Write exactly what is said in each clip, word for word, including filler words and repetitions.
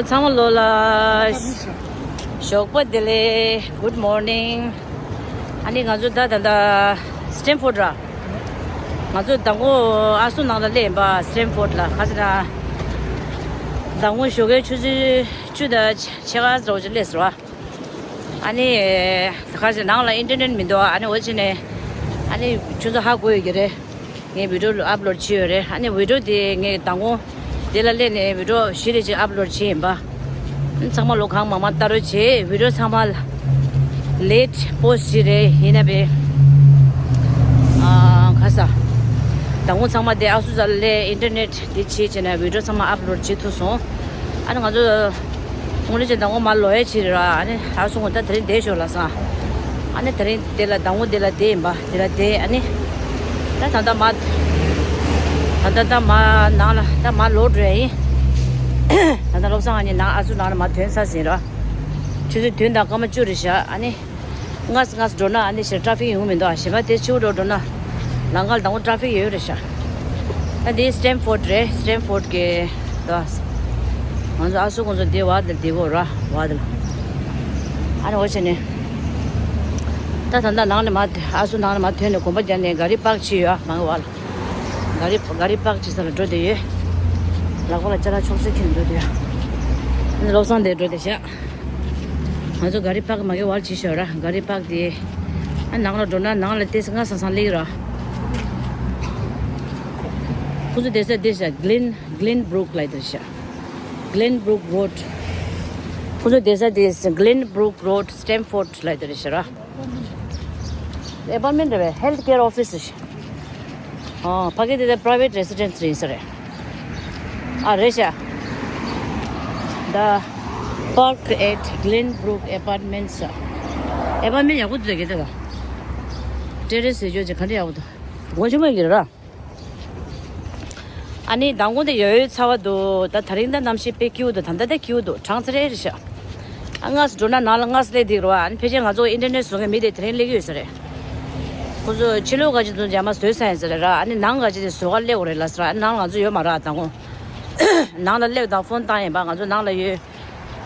ཚང་མ་ལོ་ལ་ཞོགས་པ་བདེ་ལེགས། Good morning. ཨ་ནི་ང་ཚོ་ད་ད་ད་སི་ཊེམ་ཕོར་ཌི་ར། ང་ཚོ་མདང་དགོང་ཨ་སུ་ནང་ལ་སླེབས་ཡིན་པ། སི་ཊེམ་ཕོར་ཌི་ལ། ག་ཟེར་ན། མདང་དགོང་ཞོགས་ཀའི་ཆུ་ཚོད་བཅུ་དང་ཕྱེད་ཀ་ཙམ་ཅིག་སླེབས་སོང་བ། ཨ་ནི་ག་ཟེར། ནང་ལ་ཨིན་ཊར་ནེཊ་མི་འདུག་ཨ་ནི་འོ་བྱས་ནས་ཨ་ནི་ཁྱོད་ཚོ་ཧ་གོ་ཡོད་ཀྱི་རེད། ངས་བི་ཌི་ཡོ་ཨབ་ལོཌ་བྱས་ཡོད་རེད། ཨ་ནི་བི་ཌི་ཡོ་དེ་ངས་མདང་དགོང་འདི་ལ་སླེབས་ནས་བི་ཌི་ཡོ་བཞི་རེ་ཅིག་ཨབ་ལོཌ་བྱས་ཡིན་པ། ཨ་ནི་ཚང་མ་ལོ་གང་མང་མང་ལྟ་རོགས་བྱེད། བི་ཌི་ཡོ་ཚང་མ་ལེཊ་པོ་སི་ཊི་བྱས་རེད། ཡིན་ན་བས། ཨ། ག་ཟེར། མདང་དགོང་ཚང་མ་དེ་ཨ་སུ་ཛ་ལ་སླེབས་ཨིན་ཊར་ནེཊ་དེ་བྱས་བྱས་ནས་བི་ཌི་ཡོ་ཚང་མ་ཨབ་ལོཌ་བྱེད་ཐུབ་སོང་། ཨ་ནི་ང་ཚོ་དངོས་གནས་བྱས་ན་མདང་དགོང་མར་ལོག་ཡས་བྱས་རེད་ར། ཨ་ནི་ཨ་སུ་ངོ་ད་དེ་རིང་བསྡད་ཤོག་ལབ་སོང་། ཨ་ནི་དེ་རིང་དེ་ལ་མདང་དགོང་དེ་ལ་བསྡད་ཡིན་པ། དེ་ལ་བསྡད། ཨ་ནི་ད་ད་ལྟ་མར། ད་ལྟ་ད་མར་ནང་ལ་ད་མར་ལོག་འགྲོ་ཡ་ཡིན། ད་ལྟ་བློ་བཟང་ཨ་ནི་ནང་ཨ་སུ་ནང་ལ་མར་ཐོན་ཚར་ཟིན་ར། ཆུ་ཚོད་བདུན་དང་སྐར་མ་བཅུ་རེད་ཤག་ཨ་ནི། སྔ་སྔ་འགྲོ་ན་ཨ་ནི་ཞེ་ཊ་ཕིག་ཡོང་མི་འདུག་ཨ། གཞན་པ་དེ་ཕྱི་པོ་འགྲོ་འགྲོ་ན་ལམ་ཁ་ལ་མདང་དགོང་ཊ་ཕིག་ཡོད་རེད་ཤག་ད་འདི་སི་ཊེམ་ཕོར་ཌི་རེད། སི་ཊེམ་ཕོར་ཌི་གི་ད་ང་ཚོ་ཨ་སུ་ཁོང་ཚོ་འདི་བར་དེ་འདི་གོ་ར། བར་དེ་ལ། ཨ་ནི་འོ་བྱས་ནས་ད་ད་ལྟ་ནང་ནས་མར། ཨ་སུ་ནང་ནས་མར་ཐོན་ནས་གོམ་པ་རྒྱག་ནས་ག་རི་པག་བྱས་ཡོད་ཨ། མ་གི་བར་ལ། ག་རི་ག་རི་པག་བྱེད་ས་ལ་འགྲོ་བསྡད་ཡོད། ལག་པ་ལ་ཅ་ལག་ཆུང་ཙག་འཁྱེར་ནས་འགྲོ་བསྡད་ཡོད། ཨ་ནི་བློ་བཟང་དེ་འགྲོ་བསྡད་ཤག་ང་ཚོ་ག་རི་པག་མ་གི་བར་བྱས་ཤག་ར། ག་རི་པག་དེ། ཨ། ནང་ལ་འགྲོ་ན་ནང་ལ་ཏོག་ཙམ་སྔ་སང་སང་སླེབས་ར། ཁོ་ཚོ་བསྡད་ས་དེ་ཤག Glen Glenbrook ལབ་དེ་ཤག Glenbrook Road། ཁོ་ཚོ་བསྡད་ས་དེ་Glenbrook Road Stamford ལབ་དེ་ཤག་ར། ཨེ་པར་ཊི་མེན་ཊི་རེད་པས། ཧེལ་ཐི་ཀེར་ཨོ་ཕི་སི་རེད་ཤག་ཨ། ཕ་གི་དེ་ད་པ་རའི་ཝེ་ཊི་རེ་སི་ཌེན་སི་ཡིན་ས་རེད། ཨ། རེད་ཤག The Park at Glenbrook Apartments. ཨེ་པར་ཊི་མེན་ཊི་ཡག་པོ་འདུག་གི་དེ་ལ། ཊེ་རེ་སི་ཟེར་རྒྱུ་ཅིག་ག་འདྲ་ཡག་པོ་འདུག་སྒོ་ཆེན་པོ་ཡིན་གྱི་རེད་ར། ཨ་ནི་མདང་དགོང་དེ་ཡོད་ཡོད་ཚ་བ་འདུག་ད་དེ་རིང་ད་གནམ་གཤིས་དཔེ་སྐྱིད་པོ་འདུག་ད་ལྟ་ད་སྐྱིད་པོ་འདུག་གྲང་ཚ་རེ་རེད་ཤག་ཨ། སྔ་སེ་འགྲོ་ན་ནང་ལ་སྔ་སེ་སླེབས་བསྡད་རོགས། ཨ་ནི་ཕལ་ཆེར་ང་ཚོ་ཨིན་ཊར་ནེཊ་བཟོ་མཁན་མི་དེ་དེ་རིང་སླེབས་ཀྱི་ཡོད་ས་རེད། ཁོ་ཚོ་ཕྱི་ལོགས་ག་ཅིག་ཚོ་འཇམ་མ་བཟོས་ཚར་ཡིན་ས་རེད་ར། ཨ་ནི་ནང་ག་ཅིག་དེ་བཟོ་ག་སླེབས་དགོས་རེད་ལབ་ས་ར། ཨ་ནི་ནང་ལ་ང་ཚོ་ཡོད་མ་རེད། ཨ། མདང་དགོང་ནང་ལ་སླེབས་དང་ཕོན་བཏང་ཡིན་པ། ང་ཚོ་ནང་ལ་ཡོད།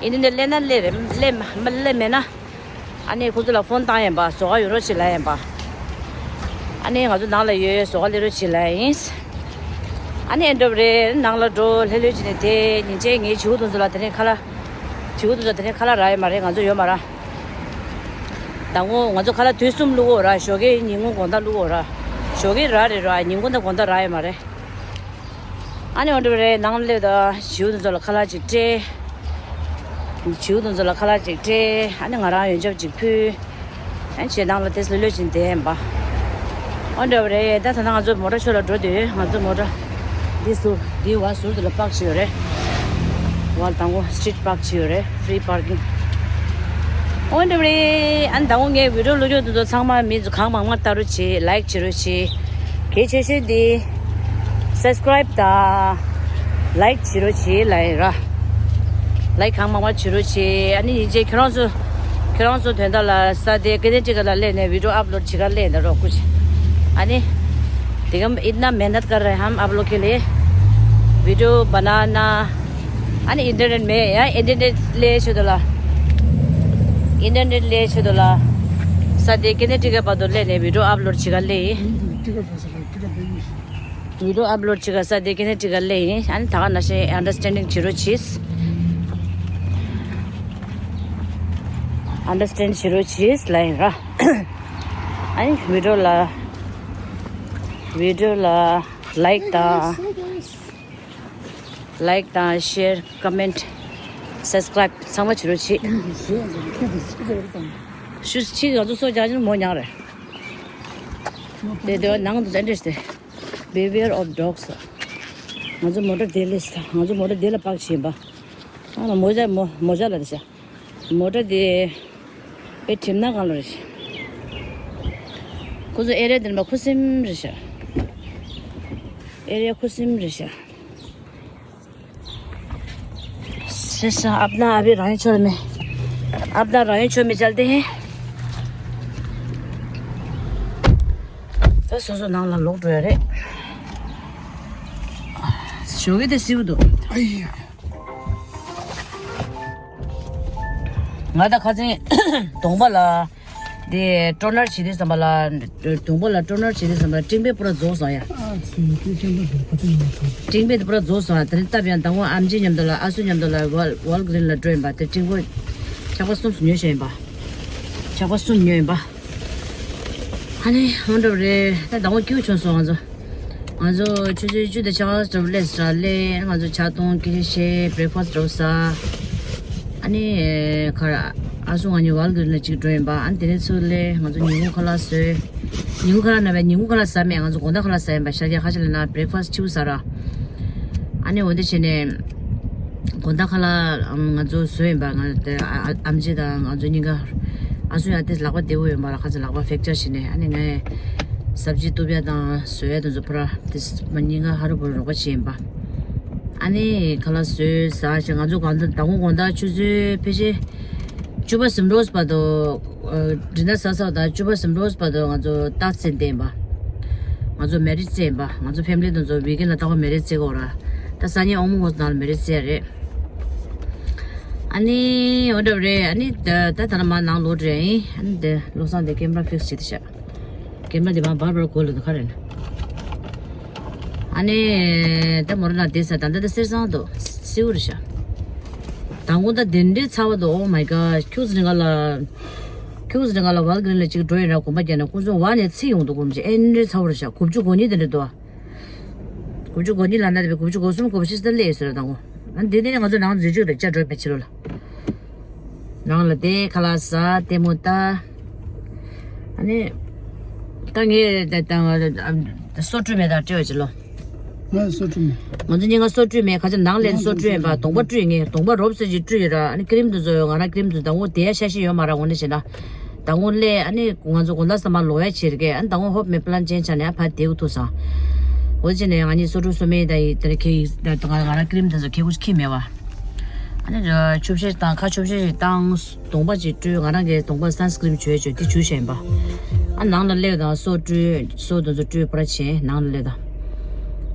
ཨིན་ཊར་ནེཊ་སླེབས་ན་སླེབས་རེད། སླེབས་མ་སླེབས་མེད་ན། ཨ་ནི་ཁོ་ཚོ་ལ་ཕོན་བཏང་ཡིན་པ། བཟོ་ག་ཡོང་རོགས་བྱེད་ལབ་ཡིན་པ། ཨ་ནི་ང་ཚོ་ནང་ལ་ཡོད་ཡོད་བཟོ་ག་སླེབས་རོགས་བྱེད་ལབ་ཡིན། ཨ་ནི་ཨེ་འདྲ་བ་རེད། ནང་ལ་འགྲོ་ལྷོད་ལྷོད་བྱས་ནས་དེ་ཉིན་བྱས་ངའི་བྱིའུ་དེ་ཚོ་ལ་དེ་རིང་ཁ་ལག་བྱིའུ་དེ་ཚོ་དེ་རིང་ཁ་ལག་རག་ཡོད་མ་རེད། ང་ཚོ་ཡོད་མ་རེད། མདང་དགོང་ང་ཚོ་ཁ་ལག་དུས་གསུམ་བླུག་གོ་ར། ཞོགས་ཀའི་ཉིན་གུང་དགོང་དག་བླུག་གོ་ར། ཞོགས་ཀའི་རག་རེད་ར། ཉིན་གུང་དང་དགོང་དག་རག་ཡོད་མ་རེད། ཨ་ནི་ཨེ་འདྲ་བ་རེད། ནང་སླེབས་དང་བྱིའུ་དེ་ཚོ་ལ་ཁ་ལག་ཅིག་སྤྲད། བྱིའུ་དེ་ཚོ་ལ་ཁ་ལག་ཅིག་སྤྲད། ཨ་ནི་ང་རང་ཡོན་ཆབ་ཅིག་ཕུལ། ཨ་ནི་ཆེ་ནང་ལ་དེ་ལྷོད་ལྷོད་བྱས་བསྡད་ཡིན་པ། ཨེ་འདྲ་བ་རེད། ད་ད་ལྟ་ང་ཚོ་མོ་ཊ་ཤོ་ལ་འགྲོ་དུས་ང་ཚོ་མོ་ཊ་འདི་ཟུར་འདི་བ་ཟུར་དེ་ལ་པག་བྱས་ཡོད་རེད། བ་ལ་དང་པོ་སི་ཊི་རིཊ་པག་བྱས་ཡོད་རེད། ཕི་རི་པར་ཀིང་། ཨེ་འདྲ་བ་རེད། ཨ་ནི་དང་པོ་ངས་བི་ཌི་ཡོ་བླུག་རྒྱུ་དེ་ཚོ་ཚང་མ་མི་ཚོ་གང་མང་མང་ལྟ་རོགས་བྱེད། ལའིཀ་བྱེད་རོགས་བྱེད། གལ་ཆེ་ཤོས་དེ་སབ་སི་ཀ་རའིབ་དང་ལའིཀ་བྱེད་རོགས་བྱེད་ལབ་ཡིན་ར། ལའིཀ་གང་མང་མང་བྱེད་རོགས་བྱེད། ཨ་ནི་ཡིན་གཅིག་ཁྱེད་རང་ཚོ་ཁྱེད་རང་ཚོ་དོན་དག་ལ་ས་དེ་ཀེ་ནེ་ཊི་ཀཊ་ལ་སླེབས་ནས་བི་ཌི་ཡོ་ཨབ་ལོཌ་བྱེད་ག་སླེབས་ཡིན་ད་རོགས་སྐུ་མཁྱེན། ཨ་ནི་དེ་གམ་ཨིཏ་ན་མེ་ནད་ཀར་ར་ཧེ། ཧམ་ཨབ་ལོཌ་ཀེ་ལིའེ་བི་ཌི་ཡོ་བ་ན་ན། ཨ་ནི་ཨིན་ཊར་ནེཊ་མེད་ཡ། ཨིན་ཊར་ནེཊ་ལས་ཆེད་དུ་ལ། ཨིན་ཊར་ནེཊ་ལས་ཆེད་དུ་ལ། ས་དེ་ཀེ་ནེ་ཊི་ཀཊ་བར་དུ་སླེབས་ནས་བི་ཌི་ཡོ་ཨབ་ལོཌ་བྱེད་ག་སླེབས་ཡིན། བི་ཌི་ཡོ་ཨབ་ལོཌ་བྱེད་ག་ས་དེ་ཀེ་ནེ་ཊི་ཀཊ་སླེབས་ཡིན། ཨ་ནི་ད་ག་ནང་བཞིན་ཨན་ཌར་སི་ཊེན་ཌིང་བྱེད་རོགས་གྱིས། ཨན་ཌར་སི་ཊེན་ཌ་བྱེད་རོགས་གྱིས་ལབ་ཡིན་ར། ཨ་ནི་བི་ཌི་ཡོ་ལ་བི་ཌི་ཡོ་ལ་ལའིཀ་དང་། ལའིཀ་དང་ཤེར་ཀོ་མེན་ཊ་སབ་སི་ཀ་རའིབ་ཚང་མ་བྱེད་རོགས་གྱིས། ཤུ་ཕྱིས་ང་ཚོ་སོ་རྒྱག་ཅིང་མོ་ཉག་རེད། དེ་དེ་ནང་དུ་ཅན་འདྲེས་ཏེ། Beware of dogs. ང་ཚོ་མོ་ཊ་དེ་ལས་ང་ཚོ་མོ་ཊ་དེ་ལ་པག་བྱིན་པ། ཨ་ལ་མོ་ཇ་མོ་མོ་ཇ་ལ་རེད་ཤག་མོ་ཊ་དེ་དཔེ་གྲིམ་ན་གང་ལ་རེད་ཤག་ཁོ་ཚོ་ཨེ་རི་ཡ་དེ་ནི་མ་ཁུ་སིམ་རེད་ཤག་ཨེ་རི་ཡ་ཁུ་སིམ་རེད་ཤག་ཤེས་ཤག་ཨབ་ན་ཨ་བི་རང་ཡོད་ཆོད་མེད། ཨབ་ན་རང་ཡོད་ཆོད་མེད་ཅལ་ཏེ། ད་སོ་སོ་ནང་ལ་ལོག་འགྲོ་ཡ་རེད། ཞོགས་ཀས་དེ་སིབ་འདུག་ཨ་ཡ། ང་ད་ཁ་སང་གདོང་པ་ལ་དེ་ཊོ་ནར་བྱེད་དུས་ཙམ་པ་ལ། གདོང་པ་ལ་ཊོ་ནར་བྱེད་དུས་ཙམ་པ་ལ་སྤྲིང་པའི་པུ་ར་རྫོགས་སོང་ཡ། ཨ་ཙི་ཙི་ཅན་པ་རྫོགས་པ་དེ་ཡིན་སོང་། སྤྲིང་པའི་དེ་པུ་ར་རྫོགས་སོང་ཡ། དེ་རིང་སྟབས་ཡང་ཟླ་ངོ་ཨམ་ཆི་མཉམ་དུ་ལ་ཨ་སུ་མཉམ་དུ་ལ་ཝལ་ཝལ་གི་རིན་ལ་འགྲོ་ཡིན་པ། དེ་སྤྲིང་པོ་ཆག་པ་གསུམ་ཉོས་ཤག་ཡིན་པ། ཆག་པ་གསུམ་ཉོས་ཡིན་པ། ཨ་ནི་འོ་འདྲ་རེད། ད་ཟླ་ངོ་སྐྱིད་པོ་བྱུང་སོང་ང་ཚོ། ང་ཚོ་ཆུ་ཚོད་བཅུ་དང་ཕྱེད་ཀ་ཙམ་སླེབས་ས་སླེབས། ང་ཚོ་ཇ་འཐུང་། ཀི་ཤ་བཞེས། བྷི་རེག་ཕ་སི་འདྲ་བོ་ཟ། ཨ་ནི་ཁ་ར་ཨ་སུ་ང་གཉིས་ཝལ་གི་རིན་ལ་གཅིག་འགྲོ་ཡིན་པ། ཨ་ནི་དེ་ནས་ཚུར་སླེབས། ང་ཚོ་ཉིན་གུང་ཁ་ལག་བཟོས། ཉིན་གུང་ཁ་ལག་ན་བས་ཉིན་གུང་ཁ་ལག་ཟ་མེད། ང་ཚོ་དགོང་དག་ཁ་ལག་ཟ་ཡིན་པ། ཤར་རྒྱག་ཁ་ཤས་ལ་ན་བྷི་རེག་ཕ་སི་ཆིའུ་ཟ་ར། ཨ་ནི་འོ་འདི་བྱས་ནས་དགོང་དག་ཁ་ལག་ང་ཚོ་བཟོས་ཡིན་པ། ང་དེ་ཨ་ཨ་ཨམ་ཆི་དང་ང་ཚོ་གཉིས་ཀ། ཨ་སུ་ཡང་དེ་ལག་པ་བདེ་པོ་ཡོད་མ་རེད། ཁ་ཚ་ལག་པ་ཕེག་ཅར་བྱས་ནས། ཨ་ནི་ངས་སབ་ཇི་གཏུབ་ཡ་དང་བཟོ་ཡ་དེ་ཚོ་ཕར་དེ་མ་གཉིས་ཀ་ཧ་རུ་བུ་རུ་རོགས་པ་བྱས་ཡིན་པ། ཨ་ནི་ཁ་ལག་བཟོས་ཟ་བྱས། ང་ཚོ་གང་ལྟར་ཟླ་ངོ་དགོང་དག་ཆུ་ཚོད་ཕལ་ཆེར་བཅུ་པ་ཟིན་འགྲོ་བར་དུ། ཨ་ཌི་ནར་ཟ་ཚར་དང་བཅུ་པ་ཟིན་འགྲོ་བར་དུ་ང་ཚོ་རྟགས་རྩེད་བསྡད་ཡིན་པ། ང་ཚོ་མེ་རི་རྩེད་ཡིན་པ། ང་ཚོ་ཕེ་མི་ལི་དེ་ཚོ་ཝིག་ཨེན་ལ་རྟག་པར་མེ་རི་རྩེད་ཀྱི་ཡོད་ར། ད་སང་ཉིན་ཨོ་མོ་ཧོ་ནང་ལ་མེ་རི་རྩེད་རེད། ཨ་ནི་འོ་འདྲ་རེད། ཨ་ནི་ད་ད་ད་ལྟ་མར་ནང་ལོག་འགྲོ་ཡིན། ཨ་ནི་དེ་བློ་བཟང་དེ་ཀེམ་ར་ཕིག་སི་བྱེད་དེ་ཤག་ཀེམ་ར་དེ་མར་བར་བར་གོ་ལ་འདུག་ག་རེད་ན། ཨ་ནི་ད་མོ་ར་ན་དེ་ས་ད་ད་ད་གསེར་སྲང་དུ་སེའུ་རེད་ཤག་དང་པོ་ད་དེ་འདྲའི་ཚ་བ་འདུག Oh my god. ཁྱུག་ཙམ་ང་ལ། ཁྱུག་ཙམ་ང་ལ་ཝལ་གི་རིན་ལ་གཅིག་འགྲོ་ཡིན་ར། གོམ་པ་རྒྱག་ན་ཁོ་ཚོ་བ་ནས་ཚིག་ཡོང་འདུག་གོམ་ཅིག་ཨེ་འདྲའི་ཚ་བོ་རེད་ཤག་དགུ་བཅུ་གོ་གཉིས་དེ་འདྲ་འདུག་དགུ་བཅུ་གོ་གཉིས་ལ་ན་དེ་དགུ་བཅུ་གོ་གསུམ་གོ་བཞི་ད་སླེབས་ཡོད་ཟེར་ར་དང་པོ། ཨ་འདི་ནས་ང་ཚོ་ནང་འཛུལ་རྒྱུ་རེད། ཅ་འགྲོ་བའི་ཕྱི་ལོ་ལ། ནང་ལ་དེ་ཁ་ལག་ཟ་ལྟད་མོ་ལྟ། ཨ་ནི། ད་ངས་ད་ད་སོ་བཀྲུས་མེད་ད་སྤྲད་བ་ཅི་ལོ། ང་སོ་བཀྲུས་མེད། ང་ཚོ་གཉིས་ཀ་སོ་བཀྲུས་མེད། ཁ་ཅིག་ནང་ལ་སོ་བཀྲུས་ཡིན་པ། གདོང་པ་བཀྲུས་ངས། གདོང་པ་རོབ་ཙམ་ཅིག་བཀྲུས་ཡོད་ར། ཨ་ནི་ཀི་རིམ་དེ་ཚོ་ཡོད། ང་རང་ཀི་རིམ་དེ་ཚོ་ཟླ་ངོ་དེ་ཡ་ཤ་ཤི་ཡོད་མ་ར། འོ་ནི་བྱས་ན། ཟླ་ངོ་སླེབས། ཨ་ནི་ང་ཚོ་དགོང་དག་ས་མ་ལོག་ཡ་བྱེད་རེད་ཀྱི། ཨ་ནི་ཟླ་ངོ་ཧོབ་མེད་པི་ལན་ཅན་ཆ་ནས་ཨ་ཕ་དེ་གུ་ཐུག་སོང་། འོ་ཅི་ནས་ང་གཉིས་སོ་བཀྲུ་སོ་མེད་ད་ཡི་དེར་ཁེ་ཡི་ད་ང་ང་རང་ཀི་རིམ་དེ་ཚོ་ཁེ་གུ་ཁྱི་མེད་བ། ཨ་ནི་ཆུ་བཤལ་དང་ཁ་ཆུ་བཤལ་ཞིག་བཏང་། གདོང་པ་ཅིག་བཀྲུས། ང་རང་གི་གདོང་པ་སན་སི་ཀི་རིམ་བྱོས་བྱོས་དེ་བྱུས་བཞག་ཡིན་པ། ཨ་ནང་ལ་སླེབས་དང་སོ་བཀྲུས། སོ་དེ་ཚོ་བཀྲུས་པར་བྱས། ནང་ལ་སླེབས་དང་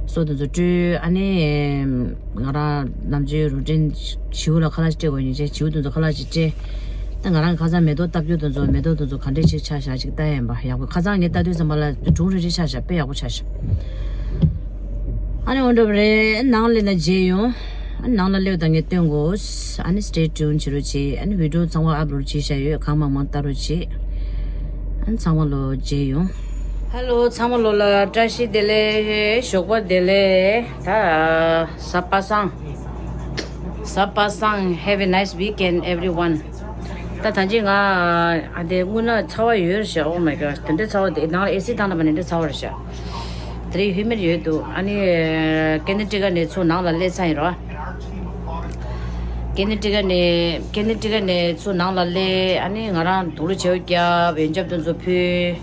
སོ་དེ་ཚོ་བཀྲུས། ཨ་ནི་ང་རང་ནམ་རྒྱུན་རུ་ཊིན་བྱིའུ་ལ་ཁ་ལག་ཅིག་སྤྲད་དགོས་ཡིན་ཅེས་བྱིའུ་དེ་ཚོ་ཁ་ལག་ཅིག་སྤྲད། ད་ང་རང་ཁ་སང་མེ་ཏོག་བཏབ་རྒྱུ་དེ་ཚོ་མེ་ཏོག་དེ་ཚོ་ག་འདྲས་ཅིག་ཆགས་ཤག་ཅིག་ལྟ་ཡ་ཡིན་པ། ཡག་པོ་ཁ་སང་ངས་ལྟ་དུས་ཙམ་པ་ལ་སྒྲུང་རེ་རེ་ཆགས་ཤག་དཔེ་ཡག་པོ་ཆགས་ཤག་ཨ་ནི་འོ་འདྲ་རེད། ནང་ལ་ན་མཇལ་ཡོང་། ཨ་ནི་ནང་ལ་སླེབས་དང་ངས་སྟོན་དགོས། ཨ་ནི་stay tuned བྱེད་རོགས་བྱེད། ཨ་ནི་བི་ཌི་ཡོ་ཚང་མ་ཨབ་ལོཌ་བྱེད་བཞག་ཡོད། གང་མང་མང་ལྟ་རོགས་བྱེད། ཨ་ནི་ཚང་མ་ལོ་མཇལ་ཡོང་། ཧེ་ལོ། ཚང་མ་ལོ་ལ་བཀྲ་ཤིས་བདེ་ལེགས། ཞོགས་པ་བདེ་ལེགས། ད་གཟའ་པ་སངས། གཟའ་པ་སངས། Have a nice weekend everyone. ད་ད་ཅི་ང་ཨ་དེ་དངོས་གནས་ཚ་བ་ཡོད་རེད་ཤག Oh my god. དེ་འདྲའི་ཚ་བ་དེ་ནང་ལ་ཨེ་སི་བཏང་ན་མ་ནི་འདྲའི་ཚ་བ་རེད་ཤག་དེ་རིང་ཧུ་མིཌ་ཡོད་འདུག་ཨ་ནི་ཀེ་ནེ་ཊི་ཀ་ནས་ཚུར་ནང་ལ་སླེབས་ཚར་ཡིན་རོ། ཀེ་ནེ་ཊི་ཀ་ནས་ཀེ་ནེ་ཊི་ཀ་ནས་ཚུར་ནང་ལ་སླེབས། ཨ་ནི་ང་རང་དུག་ལོག་བྱེའུ་བརྒྱབ། ཡོན་ཆབ་དེ་ཚོ་ཕུལ།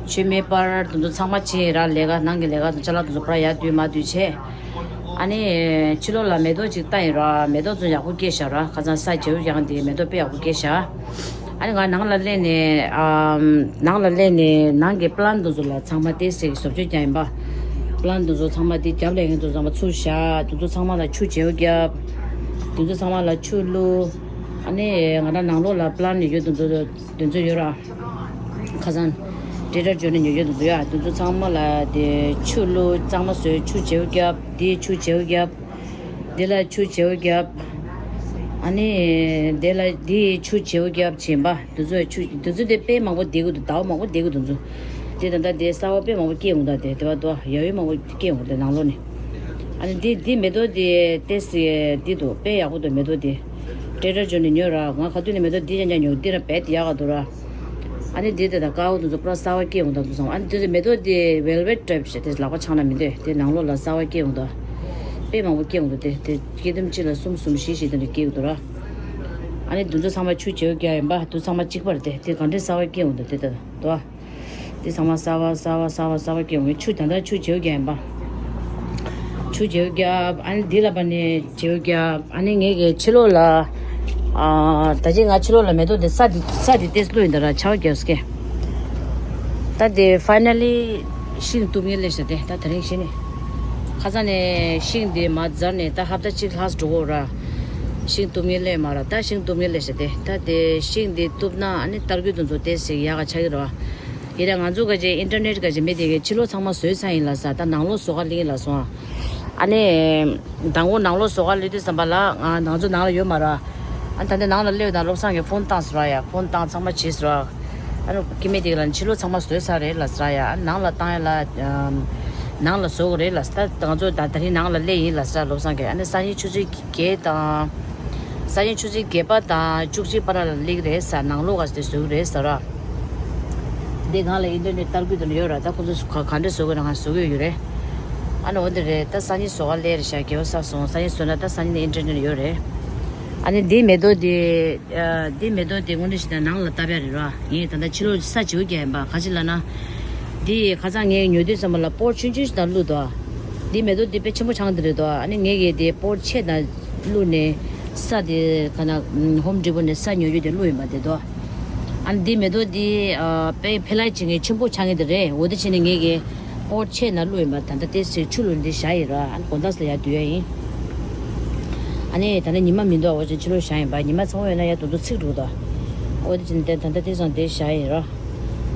མཆོད་མེ་སྤར། དེ་ཚོ་ཚང་མ་བྱས་ར། ལས་ཀ་ནང་གི་ལས་ཀ་ཚོ་ཅ་ལག་དེ་ཚོ་ཕར་ཡར་བསྡུས་མར་བསྡུས་བྱས། ཨ་ནི་ཕྱི་ལོགས་ལ་མེ་ཏོག་ཅིག་བལྟ་ཡིན་ར། མེ་ཏོག་ཚོ་ཡག་པོ་སྐྱེས་ཤག་ར། ཁ་སང་ས་བྱེའུ་རྐྱང་དེ་མེ་ཏོག་དཔེ་ཡག་པོ་སྐྱེས་ཤག་ཨ་ནི་ང་ནང་ལ་སླེབས་ནས་ཨམ། ནང་ལ་སླེབས་ནས་ནང་གི་པི་ལན་དེ་ཚོ་ལ་ཚང་མ་ཏོག་ཙམ་བཟོ་བཅོས་རྒྱག་ཡིན་པ། པི་ལན་དེ་ཚོ་ཚང་མ་དེ་རྒྱབ་ལ་ཡིན་དེ་ཚོ་ཚང་མ་ཚུར་བཞག་དེ་ཚོ་ཚང་མ་ལ་ཆུ་བྱེའུ་བརྒྱབ། དེ་ཚོ་ཚང་མ་ལ་ཆུ་བླུགས། ཨ་ནི་ང་རང་ནང་ལོགས་ལ་པི་ལན་ནས་ཡོད་དེ་ཚོ་དེ་ཚོ་ཡོད་ར། ཁ་སང་ཊེ་ཌར་ཇོ་ནས་ཉོ་རྒྱུ་དེ་ཚོ་ཡ། དེ་ཚོ་ཚང་མ་ལ་དེ་ཆུ་བླུགས། གཙང་མ་བཟོས། ཆུ་བྱེའུ་བརྒྱབ། དེ་ཆུ་བྱེའུ་བརྒྱབ། དེ་ལ་ཆུ་བྱེའུ་བརྒྱབ། ཨ་ནི་དེ་ལ་དེ་ཆུ་བྱེའུ་བརྒྱབ་བྱིན་པ། དེ་ཚོ་ཆུ་དེ་ཚོ་དེ་དཔེ་མང་པོ་བསྡད་ཀྱི་འདུག་ཟླ་བ་མང་པོ་བསྡད་ཀྱི་འདུག་ཚོ། དེ་ད་ལྟ་དེ་གསར་པ་དཔེ་མང་པོ་སྐྱེས་འོང་ད། དེ་དེ་བ་དོ་ཡ་ཡོད་མང་པོ་སྐྱེས་འོང་དེ་ནང་ལོགས་ནས། ཨ་ནི་དེ་དེ་མེ་ཏོག་དེ་ཏོག་ཙམ་དེ་འདུག་དཔེ་ཡག་པོ་འདུག་མེ་ཏོག་དེ། ཊེ་ཌར་ཇོ་ནས་ཉོས་ར། ང་ག་དུས་ནས་མེ་ཏོག་འདི་ཅང་ཅང་ཉོ་འདི་ར་བས་དེ་ཡག་ག་འདུག་ར། ཨ་ནི་འདི་དེ་དང་དཀར་པོ་དེ་ཚོ་པུ་ར་གསར་པ་སྐྱེས་འོང་དང་དུ་སོང་། ཨ་ནི་དེ་ཚོ་མེ་ཏོག་དེ་ཝེལ་ཝེཊ་ཊའིཔ་ཞིག་དེ་ལག་པ་འཆང་ན་མི་འདོད་དེ་ནང་ལོགས་ལ་གསར་པ་སྐྱེས་འོང་དང་། དཔེ་མང་པོ་སྐྱེས་འོང་དང་དེ་དེ་སྐྱེས་དུམ་གཅིག་ལ་གསུམ་གསུམ་བཞི་བཞི་དེ་འདྲ་སྐྱེས་འོང་དང་ར། ཨ་ནི་དེ་ཚོ་ཚང་མ་ཆུ་བྱེའུ་རྒྱག་ཡིན་པ་དུ་ཚང་མ་གཅིག་པ་རེད་དེ་དེ་གང་འདྲའི་གསར་པ་སྐྱེས་འོང་དང་དེ་དེ་དང་དོ། འདི་ཚང་མ་གསར་པ་གསར་པ་གསར་པ་གསར་པ་སྐྱེ་འོང་། ཆུ་ད་ལྟ་ཆུ་བྱེའུ་རྒྱག་ཡིན་པ། ཆུ་བྱེའུ་རྒྱབ། ཨ་ནི་འདི་ལ་བ་ནི་བྱེའུ་རྒྱབ། ཨ་ནི་ངས་ཀྱི་ཕྱི་ལོགས་ལ། ཨ། ད་ཅི་ང་ཕྱི་ལོགས་ལ་མེ་ཏོག་འདི་ས་འདི་ས་འདི་ཏེས་བླུགས་ཡིན་ད་ར་ཆར་པ་རྒྱབ་སྐད། ད་འདི་ཕའི་ན་ལི་ཤིང་གཏུབ་ངེས་ལས་བྱ་སྟེ་ད་དེ་རིང་ཤི་ནི། ཁ་སང་ནས་ཤིང་འདི་མ་འཛར་ནས་ད་ཧབ་ཏ་གཅིག་ལྷག་འགྲོ་གོ་ར། ཤིང་གཏུབ་མཁན་སླེབས་མ་ར། ད་ཤིང་གཏུབ་མཁན་སླེབས་ཤག་སྟེ། ད་དེ་ཤིང་དེ་གཏུབ་ན་ཨ་ནི་ཏར་སྐུད་དེ་ཚོ་ཏོག་ཙམ་ཡག་ག་ཆགས་ཀྱི་རེད་བ། ཡིན་ན་ང་ཚོ་ག་ཅིག་ཨིན་ཊར་ནེཊ་ག་ཅིག་མེད་དེ་གི་ཕྱི་ལོགས་ཚང་མ་བཟོས་ཚར་ཡིན་ལབ་ས། ད་ནང་ལོགས་བཟོ་ག་སླེབས་ཡིན་ལབ་སོང་། ཨ་ནི་དང་པོ་ནང་ལོགས་བཟོ་ག་སླེབས་དུས་ཙམ་པ་ལ་ང་ང་ཚོ་ནང་ལ་ཡོད་མ་ར། ཨ་ད་ལྟ་ནང་ལ་སླེབས་དང་བློ་བཟང་གིས་ཕོན་བཏང་ཟེར་བ་ཡ། ཕོན་བཏང་ཚང་མ་བྱས་ཟེར་བ། ཨ་ནི་ཁྱིམ་མི་དེ་ག་ལ་ཕྱི་ལོགས་ཚང་མ་བཟོས་ཚར་རེད་ལབ་ཟེར་ཡ། ཨ་ནང་ལ་བཏང་ཡ་ལ་ཨམ། ནང་ལ་བཟོ་དགོས་རེད་ལབ་ཟེར། ད་ང་ཚོ་ད་ད་རིང་ནང་ལ་སླེབས་ཡིན་ལབ་ཟེར། བློ་བཟང་གིས་ཨ་ནི་སང་ཉིན་ཆུ་ཚོད་བརྒྱད་དང་། སང་ཉིན་ཆུ་ཚོད་བརྒྱད་པ་དང་བཅུ་གཅིག་བར་ལ་སླེབས་རེད་ཟེར། ནང་ལོགས་ག་ཚོད་བཟོ་གི་རེད་ཟེར་ར། འདི་སྒང་ལ་ཨིན་ཊར་ནེཊ་ཏར་སྐུད་དེ་ཡོད་ར། ད་ཁོ་ཚོས་ག་ག་འདྲ་བཟོ་དགོས་ན་ང་བཟོ་གི་ཡོད་རེད། ཨ་ནི་འོ་འདི་རེད། ད་སང་ཉིན་བཟོ་ག་སླེབས་རེད་ཤག། དགེ་བ་བསགས་སོང་། སང་ཉིན་བཟོས་ན་ད་སང་ཉིན་ནས་ཨིན་ཊར་ནེཊ་ཡོད་རེད། ཨ་ནི་འདི་མེ་ཏོག་དེ། ཨ། འདི་མེ་ཏོག་དེ་དངོས་གནས་བྱས་ན་ནང་ལ་བཏབ་ཡ་རེད་ར། ངས་ད་ལྟ་ཕྱི་ལོགས་ས་བརྗེ་པོ་རྒྱག་ཡིན་པ། ག་ཅི་ལབ་ན། འདི་ཁ་སང་ངས་ཉོ་དུས་ཙམ་པ་ལ་པོཊ་ཆུང་ཆུང་ཞིག་དང་བླུགས་འདུག། འདི་མེ་ཏོག་འདི་དཔེ་ཆེན་པོ་ཆགས་འདི་རེད་འདུག། ཨ་ནི་ངས་གི་དེ་པོཊ་ཆེ་དང་བླུགས་ནས་ས་དེ་ག་ན་ཧོམ་ཌི་པོ་ནས་ས་ཉོ་རྒྱུ་དེ་བླུགས་ཡིན་པ་དེ་འདུག། ཨ་ནི་འདི་མེ་ཏོག་འདི་ཨ་དཔེ་ཕལ་ཆེར་ངས་ཆེན་པོ་ཆགས་ངེས་དེ་རེད། འོ་དེ་བྱས་ནས་ངས་གི་པོཊ་ཆེ་ནང་བླུགས་ཡིན་པ། ད་ལྟ་ཏོག་ཙམ་ཆུ་བླུགས་འདི་བཞག་ཡིན་ར། ཨ་ནི་དགོང་དག་ལ་ཡར་བསྡུ་ཡ་ཡིན། ཨ་ནི་ད་ནི་ཉི་མ་མི་འདུག། འོ་ཅན་ཕྱི་ལོགས་བཞག་ཡིན་པ། ཉི་མ་ཚ་པོ་ཡོད་ན་ཡར་དེ་ཚོ་ཚིག་འགྲོ་འདུག། འོ་དེ་བྱས་ནས་ད་ལྟ་དེ་སང་དེ་བཞག་ཡིན་ར།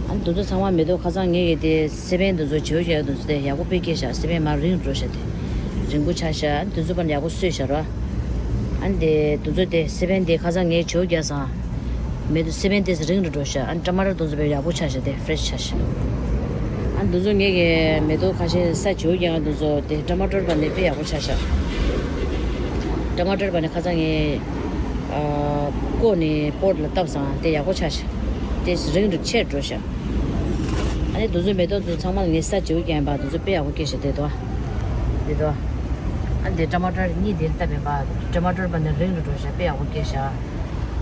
ཨ་ནི་དེ་ཚོ་ཚང་མ་མེ་ཏོག་ཁ་སང་ངས་གི་དེ་སེ་བན་དེ་ཚོ་བྱེའུ་རྒྱག་དེ་ཚོ་དེ་ཡག་པོ་དཔེ་སྐྱེས་ཤག། སེ་བན་མར་རིང་འགྲོ་ཤག། དེ་རིང་པོ་ཆགས་ཤག། ཨ་ནི་དེ་ཚོ་ཕར་ཡག་པོ་སོས་ཤག་ར། ཨ་ནི་དེ་དེ་ཚོ་དེ་སེ་བན་དེ་ཁ་སང་ངས་བྱེའུ་རྒྱག་སང་། མེ་ཏོག་སེ་བན་དེ་རིང་དུ་འགྲོ་ཤག། ཨ་ནི་ཊ་མ་ཊར་དེ་ཚོ་དཔེ་ཡག་པོ་ཆགས་ཤག། དེ་ཕེ་རེ་ཤི་ཆགས་ཤག། ཨ་ནི་དེ་ཚོ་ངས་གི་མེ་ཏོག་ཁ་ཤས་ས་བྱེའུ་རྒྱག་དེ་ཚོ་དེ་ཊ་མ་ཊར་པ་ནི་དཔེ་ཡག་པོ་ཆགས་ཤག། ཊ་མ་ཊར་པ་ནི་ཁ་སང་ངས་ཨ་བརྐོས་ནས་པོཊ་ལ་བཏབ་སང་དེ་ཡག་པོ་ཆགས་ཤག། དེ་རིང་དུ་ཆེར་འགྲོ་ཤག། ཨ་ནི་དེ་ཚོ་མེ་ཏོག་དེ་ཚང་མ་ལ་ངས་ས་བྱེའུ་རྒྱག་པ་དེ་ཚོ་དཔེ་ཡག་པོ་སྐྱེས་ཤག། དེ་དོ། དེ་དོ། ཨ་ནི་དེ་ཊ་མ་ཊར་གཉིས་དེ་བཏབ་ཡིན་པ། ཊ་མ་ཊར་པ་ནི་རིང་དུ་འགྲོ་ཤག། དཔེ་ཡག་པོ་སྐྱེས་ཤག།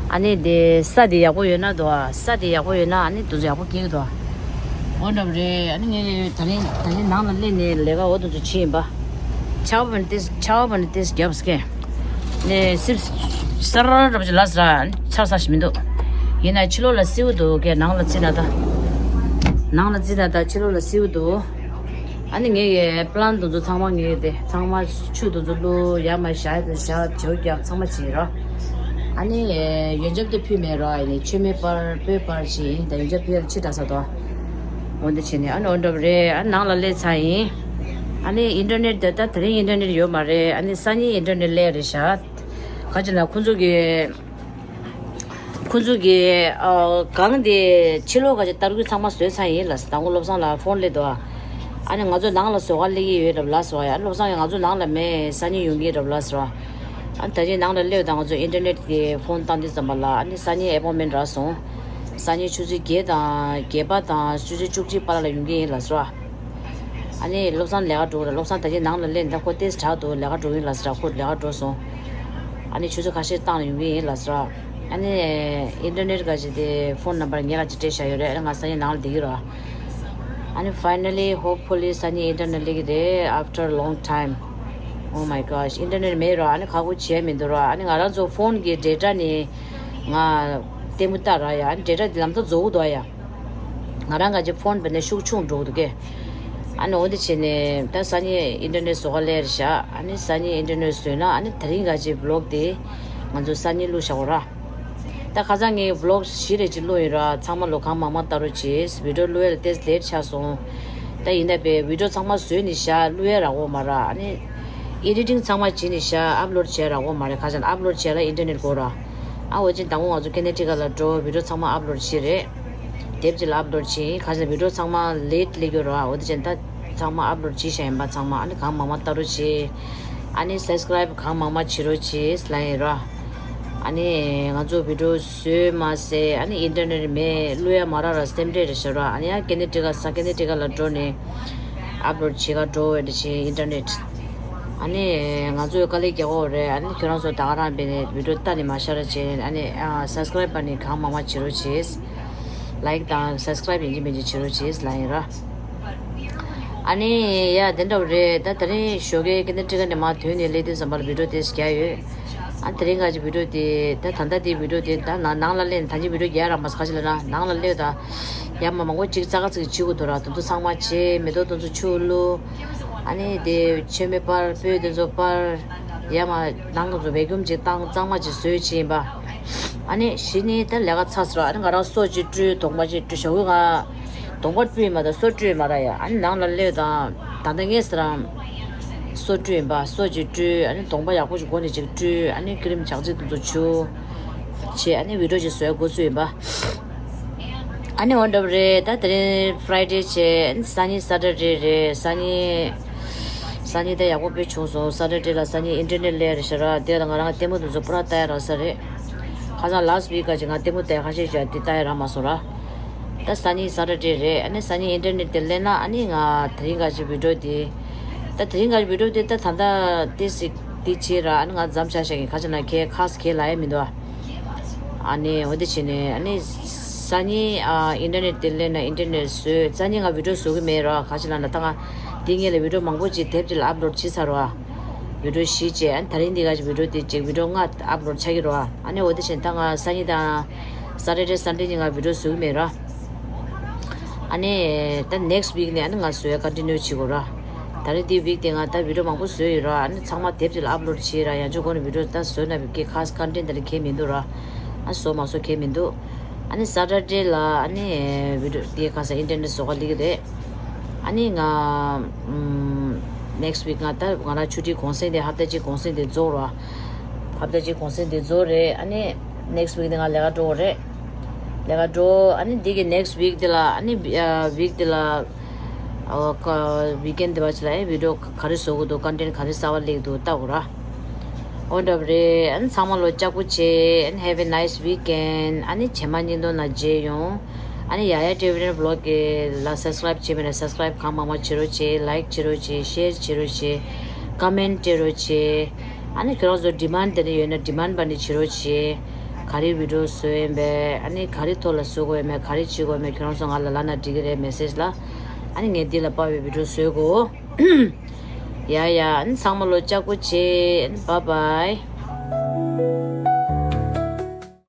ཨ་ནི་དེ་ས་དེ་ཡག་པོ་ཡོད་ན་དོ། ས་དེ་ཡག་པོ་ཡོད་ན་ཨ་ནི་དེ་ཚོ་ཡག་པོ་སྐྱེ་གི་དོ། འོ་འདྲ་པོ་རེད། ཨ་ནི་ངས་ད་ནི་ད་ནི་ནང་ལ་སླེབས་ནས་ལས་ཀ་འོ་དེ་ཚོ་བྱས་ཡིན་པ། ཆར་པ་ནི་ཏིས་ཆར་པ་ནི་ཏིས་རྒྱབ་སྐད་ནས་སིབ་སར་ར་པོ་ཅིག་ལབ་ས་ར། ཚར་ས་ཞིག་མི་འདུག། ཡིན་ན་ཕྱི་ལོགས་ལ་བསིལ་པོ་འདུག་གས། ནང་ལ་བརྩིས་ན་ད། ནང་ལ་བརྩིས་ན་ད་ཕྱི་ལོགས་ལ་བསིལ་པོ་འདུག། ཨ་ནི་ངས་ཀྱི་པི་ལན་དེ་ཚོ་ཚང་མ་ངས་དེ་ཚང་མ་ཆུ་དེ་ཚོ་བླུགས། ཡར་མར་བཞག་ཡ་དེ་བཞག། བྱེའུ་རྒྱག་ཚང་མ་བྱས་ར། ཨ་ནི་ཡོན་ཆབ་དེ་ཕུལ་མེད་ར། ཨ་ནི་མཆོད་མེ་སྤར་སྤོས་སྤར་བྱས་ཡིན། ད་ཡོན་ཆབ་ཕུལ་ཡ་ལ་ཕྱི་དྲགས་ས་དོ། འོ་འདི་བྱས་ནས་ཨ་ནི་འོ་འདྲ་པོ་རེད། ཨ་ནི་ནང་ལ་སླེབས་ཚར་ཡིན། ཨ་ནི་ཨིན་ཊར་ནེཊ་དེ་ད་དེ་རིང་ཨིན་ཊར་ནེཊ་ཡོད་མ་རེད། ཨ་ནི་སང་ཉིན་ཨིན་ཊར་ནེཊ་སླེབས་རེད་ཤག། ག་ཅི་ལ་ཁོང་ཚོ་གི་ཁོང་ཚོ་གི་ཨ་གང་དེ་ཕྱི་ལོགས་ག་ཅི་ཏར་སྐུད་ཚང་མ་བཟོས་ཚར་ཡིན་ལབ་ཟེར། དང་པོ་བློ་བཟང་ལགས་ཕོན་སླེབས་འདུག། ཨ་ནི་ང་ཚོ་ནང་ལ་བཟོ་ག་སླེབས་ཀྱི་ཡོད་རབས་ལབ་ཟེར་བ་ཡ། བློ་བཟང་གིས་ང་ཚོ་ནང་ལ་མེད། སང་ཉིན་ཡོང་གི་རབས་ལབ་ཟེར་བ། ཨ་ནི་ད་ཅི་ནང་ལ་སླེབས་དང་ང་ཚོ་ཨིན་ཊར་ནེཊ་གི་ཕོན་བཏང་དུས་ཙམ་པ་ལ། ཨ་ནི་སང་ཉིན་ཨེ་པོན་མེན་རག་སོང་། སང་ཉིན་ཆུ་ཚོད་བརྒྱད་དང་བརྒྱད་པ་དང་ཆུ་ཚོད་བཅུ་གཅིག་བར་ལ་ཡོང་གི་ཡིན་ལབ་ཟེར་བ། ཨ་ནི་བློ་བཟང་ལས་ཀ་འགྲོ་གི་རེད། བློ་བཟང་ད་ཅི་ནང་ལ་སླེབས་ད་ཁོ་ཏེས་དྲག་འདུག། ལས་ཀ་འགྲོ་གི་ཡིན་ལབ་ཟེར། ཁོ་ལས་ཀ་འགྲོ་སོང་། ཨ་ནི་ཆུ་ཚོད་ཁ་ཤས་བཏང་ལ་ཡོང་གི་ཡིན་ལབ་ཟེར། ཨ་ནི་ཨིན་ཊར་ནེཊ་ག་ཅི་དེ་ཕོན་ནམ་བར་ངེད་ལ་ཅིག་སྤྲད་བཞག་ཡོད་རེད། ཨ་ནི་ང་སང་ཉིན་ནང་ལ་བསྡད་ཀྱི་རེད། ཨ་ནི་finally hopefully སང་ཉིན་ཨིན་ཊར་ནེཊ་སླེབས་ཀྱི་རེད། After long time. Oh my gosh. ཨིན་ཊར་ནེཊ་མེད་ར། ཨ་ནི་ཁག་པོ་བྱས་མི་འདུག་ར། ཨ་ནི་ང་རང་ཚོ་ཕོན་གྱི་ཌེ་ཊ་ནི་ང་ལྟད་མོ་ལྟ་ར་ཡ། ཨ་ནི་ཌེ་ཊ་འདི་ལམ་སང་རྫོགས་འདུག་ཡ། ང་རང་ག་ཅིག་ཕོན་བེད་ནས་ཤུགས་ཆུང་འགྲོ་གི་འདུག་གས། ཨ་ནི་འོ་འདི་བྱས་ནས་ད་སང་ཉིན་ཨིན་ཊར་ནེཊ་བཟོ་ག་སླེབས་རེད་ཤག། ཨ་ནི་སང་ཉིན་ཨིན་ཊར་ནེཊ་བཟོས་ན་ཨ་ནི་དེ་རིང་ག་ཅིག་བི་ལོག་དེ་ང་ཚོ་སང་ཉིན་བླུགས་བཞག་གོ་ར། ད་ཁ་སང་ངས་བི་ལོག་བཞི་རེ་ཅིག་བླུགས་ཡིན་ར། ཚང་མ་ལོ་གང་མང་མང་ལྟ་རོགས་བྱེད། བི་ཌི་ཡོ་བླུགས་ཡ་ལ་ཏེས་ལེཊ་ཆགས་སོང་། ད་ཡིན་ན་པའི་བི་ཌི་ཡོ་ཚང་མ་བཟོས་ནས་བཞག། བླུགས་ཡ་རག་གོ་མ་ར། ཨ་ནི་ཨེ་ཌི་ཊིང་ཚང་མ་བྱས་ནས་བཞག། ཨབ་ལོཌ་བྱས་རག་གོ་མ་རེད། ཁ་སང་ཨབ་ལོཌ་བྱས་ལ་ཨིན་ཊར་ནེཊ་དགོས་ར། ཨ་འོ་ཅན་དང་པོ་ང་ཚོ་ཀེ་ནེ་ཊི་ཀ་ལ་འགྲོ། བི་ཌི་ཡོ་ཚང་མ་ཨབ་ལོཌ་བྱས་རེད། དེབ་ཅིག་ལ་ཨབ་ལོཌ་བྱས་ཡིན། ཁ་སང་བི་ཌི་ཡོ་ཚང་མ་ལེཊ་སླེབས་ཡོད་ར། འོ་དེ་ཅན་ད་ཚང་མ་ཨབ་ལོཌ་བྱས་བཞག་ཡིན་པ་ཚང་མ། ཨ་ནི་གང་མང་མང་ལྟ་རོགས་བྱེད། ཨ་ནི་སབ་སི་ཀ་རའིབ་གང་མང་མང་བྱེད་རོགས་བྱེད་ལབ་ཡིན་ར། ཨ་ནི་ང་ཚོ་བི་ཌི་ཡོ་བཟོས་མ་ཟད་ཨ་ནི་ཨིན་ཊར་ནེཊ་མེད། བླུགས་ཡ་མ་རག་ར། སེམས་ཁྲལ་རེད་ཤག་ར། ཨ་ནི་ཡང་ཀེ་ནེ་ཊི་ཀ་ས་ཀེ་ནེ་ཊི་ཀ་ལ་འགྲོ་ནས་ཨབ་ལོཌ་བྱེད་ག་འགྲོ་འོས་འདྲ་བྱེད་ཨིན་ཊར་ནེཊ། ཨ་ནི་ང་ཚོས་དཀའ་ལས་རྒྱག་གོ་རེད། ཨ་ནི་ཁྱོད་རང་ཚོ་ད་ག་རང་བྱས་ནས་བི་ཌི་ཡོ་ལྟ་ནས་མ་ཤར་བྱས། ཨ་ནི་ཨ་སབ་སི་ཀ་རའིབ་པ་ནི་གང་མང་མང་བྱེད་རོགས་བྱེད། ལའིཀ་དང་སབ་སི་ཀ་རའིབ་ཡིན་གཅིག་མིན་གཅིག་བྱེད་རོགས་བྱེད་ལབ་ཡིན་ར། ཨ་ནི་ཡ་དེ་འདྲ་བོ་རེད། ད་དེ་རིང་ཞོགས་ཀས་ཀེ་ནེ་ཊི་ཀ་ནས་མར་ཐོན་ནས་སླེབས་དུས་ཙམ་པ་ལ་བི་ཌི་ཡོ་དེ་རྒྱག་ཡོད། ཨ་དེ་རིང་ག་ཅིག་བི་ཌི་ཡོ་དེ་ད་ད་ལྟ་དེ་བི་ཌི་ཡོ་དེ་ད་ནང་ནང་ལ་སླེབས་ནས་ད་ཅི་བི་ཌི་ཡོ་རྒྱག་རག་མ་སོང་། ག་ཅི་ལབ་ན་ནང་ལ་སླེབས་ད་ཡར་མར་མང་པོ་ཅིག་རྩ་ཁ་ཚིག་བྱེད་དགོས་འདུག་ར། དེ་ཚོ་ཚང་མ་བྱས། མེ་ཏོག་དེ་ཚོ་ཆུ་བླུགས། ཨ་ནི་དེ་མཆོད་མེ་སྤར། སྤོས་དེ་ཚོ་སྤར། ཡ་མ་ནང་གི་ཚོ་བེ་ཀུམ་ཅིག་བཏང་གཙང་མ་ཅིག་བཟོས་ཅིག་ཡིན་པ། ཨ་ནི་གཞི་ནི་ད་ལས་ཀ་ཚ་ཟེར་བ། ཨ་ནི་ང་རང་སོ་ཅིག་བཀྲུས། གདོང་པ་ཅིག་བཀྲུས། ཞོགས་ཀས་ང་གདོང་པ་བཀྲུས་མ་ད་སོ་བཀྲུས་མ་ར་ཡ། ཨ་ནི་ནང་ལ་སླེབས་དང་ད་ལྟ་ངས་ཟེར་རང་སོ་བཀྲུས་ཡིན་པ། སོ་ཅིག་བཀྲུས། ཨ་ནི་གདོང་པ་ཡག་པོ་ཅིག་མགོ་ནས་ཅིག་བཀྲུས། ཨ་ནི་ཀི་རིམ་ཇག་ཚིག་དེ་ཚོ་བྱུགས་བྱས། ཨ་ནི་བི་ཌིའོ་ཅིག་བཟོས་འགོ་ཚུགས་ཡིན་པ། ཨ་ནི་འོ་འདྲ་བ་རེད། ད་དེ་རིང་ཕ་རའི་ཌེ་བྱས། ཨ་ནི་སང་ཉིན་སེ་ཊར་ཌེ་རེད། སང་ཉིན་སང་ཉིན་ད་ཡག་པོ་དཔེ་བྱུང་སོང་། སེ་ཊར་ཌེ་ལ་སང་ཉིན་ཨིན་ཊར་ནེཊ་སླེབས་རེད་ཤག་ར། དེ་ལ་ང་རང་ལྟད་མོ་དེ་ཚོ་པུ་ར་ལྟ་ཡ་རག་ས་རེད། ཁ་སང་ལ་སི་ཊི་ཝིག་ག་ཅིག་ང་ལྟད་མོ་ལྟ་ཡ་ཁ་ཤས་ཅིག་དེ་ལྟ་ཡ་རག་མ་སོང་ར། ད་སང་ཉིན་སེ་ཊར་ཌེ་རེད། ཨ་ནི་སང་ཉིན་ཨིན་ཊར་ནེཊ་དེ་སླེབས་ན། ཨ་ནི་ང་དེ་རིང་ག་ཅིག་བི་ཌིའོ་དེ། ད་དེ་རིང་ག་ཅིག་བི་ཌིའོ་དེ་ད་ད་ལྟ་དེ་ཟིག་དེ་བྱས་ར། ཨ་ནི་ང་མཚམས་བཞག་བཞག་གི། ཁ་ཅིག་ན་ཁྱེད་ཁ་སི་ཁྱེད་ལ་ཡ་མི་འདུག་ཨ། ཨ་ནི་འོ་དེ་བྱས་ནས། ཨ་ནི་སང་ཉིན་ཨ་ཨིན་ཊར་ནེཊ་དེ་སླེབས་ན་ཨིན་ཊར་ནེཊ་བཟོས། སང་ཉིན་ང་བི་ཌིའོ་བཟོ་གི་མེད་ར། ཁ་ཅིག་ལ་ན་ད་ང་དེ་སྔོན་ལ་བི་ཌིའོ་མང་པོ་ཅིག་དེབ་ཅིག་ལ་ཨབ་ལོཌ་བྱས་ཚར་ར། བི་ཌིའོ་བཞི་བྱས། ཨ་ནི་དེ་རིང་འདི་ག་ཅིག་བི་ཌིའོ་དེ་ཅིག་བི་ཌིའོ་ལྔ་ཨབ་ལོཌ་ཆགས་ཀྱི་ར། ཨ་ནི་འོ་དེ་བྱས་ནས་ད་ང་སང་ཉིན་དང་སེ་ཊར་ཌེ་སན་ཌེ་གཉིས་ང་བི་ཌིའོ་བཟོ་གི་མེད་ར། ཨ་ནི་ད་ནེག་སི་ཝིག་ནས་ཨ་ནི་ང་བཟོ་ཡ་ཀོན་ཊི་ནིའུ་བྱེད་དགོས་ར། ད་རེས་འདི་ཝིག་དེ་ང་ད་བི་ཌིའོ་མང་པོ་བཟོས་ཡོད་ར། ཨ་ནི་ཚང་མ་དེབ་དེ་ལ་ཨབ་ལོཌ་བྱས་ར། ཡང་ཅིག་གོང་ནས་བི་ཌིའོ་ད་བཟོས་ན་བི་ཀེ་ཁ་སི་ཀོན་ཊེན་ཊི་དེ་ལ་ཁྱད་མི་འདུག་ར། ཨ་བཟོ་མ་བཟོ་ཁྱད་མི་འདུག་ཨ་ནི་སེ་ཊར་ཌེ་ལ་ཨ་ནི་བི་ཌིའོ་དེ་ཁ་སང་ཨིན་ཊར་ནེཊ་བཟོ་ག་སླེབས་ཀྱི་རེད། ཨ་ནི་ང་ནེག་སི་ཝིག་ང་ད་ང་རང་ཆུ་ཊི་གུང་སེང་དེ་ཧབ་ཏ་གཅིག་གུང་སེང་དེ་རྫོགས་ར། ཧབ་ཏ་གཅིག་གུང་སེང་དེ་རྫོགས་རེད། ཨ་ནི་ནེག་སི་ཝིག་དེ་ང་ལས་ཀ་འགྲོ་དགོས་རེད། ལས་ཀ་འགྲོ། ཨ་ནི་འདི་གི་ནེག་སི་ཝིག་དེ་ལ། ཨ་ནི་ཨ་ཝིག་དེ་ལ་ཨ་ཀ་ཝིག་ཨེན་དེ་བ་ཅིག་ལ་ཨེ་བི་ཌིའོ་ག་རེ་བཟོ་དགོས་འདུག་ཀོན་ཊེན་ཊི་ག་རེ་གསར་པ་སླེབས་འདུག་ལྟ་དགོས་ར། འོ་འདྲ་བ་རེད། ཨ་ནི་ཚང་མ་ལོ་ལྕགས་པོ་བྱེད། ཨ་ནི་have a nice weekend། ཨ་ནི་རྗེས་མ་བརྙན་ཐུང་ནང་མཇལ་ཡོང་། ཨ་ནི་ཡ་ཡ་ཊི་བི་ཝི་ལོག་གི་ལ་སབ་སི་ཀ་རའིབ་བྱས་མེད་ན་སབ་སི་ཀ་རའིབ་གང་མང་མང་བྱེད་རོགས་བྱེད། ལའིཀ་བྱེད་རོགས་བྱེད། ཤེར་བྱེད་རོགས་བྱེད། ཀོ་མེན་ཊི་སྤྲད་རོགས་བྱེད། ཨ་ནི་ཁྱོད་རང་ཚོ་ཌི་མན་ཌི་དེ་འདྲ་ཡོད་ན་ཌི་མན་ཌི་པ་ནི་བྱེད་རོགས་བྱེད། ག་རེ་བི་ཌིའོ་བཟོ་ཡིན་པས། ཨ་ནི་ག་རེ་ཐོག་ལ་བཟོ་དགོས་ཡིན་མེད། ག་རེ་བྱེད་དགོས་ཡིན་མེད། ཁྱོད་རང་ཚོ་ང་ལ་ལབ་ན་འགྲིག་གི་རེད། མེ་སེཇ་ལ། ཨ་ནི་ངས་འདི་ལ་དཔག་པའི་བི་ཌིའོ་བཟོས་གོ། ཡ་ཡ། ཨ་ནི་ཚང་མ་ལོ་ལྕགས་པོ་བྱེད། ཨ་ནི་བཱའི་བཱའི།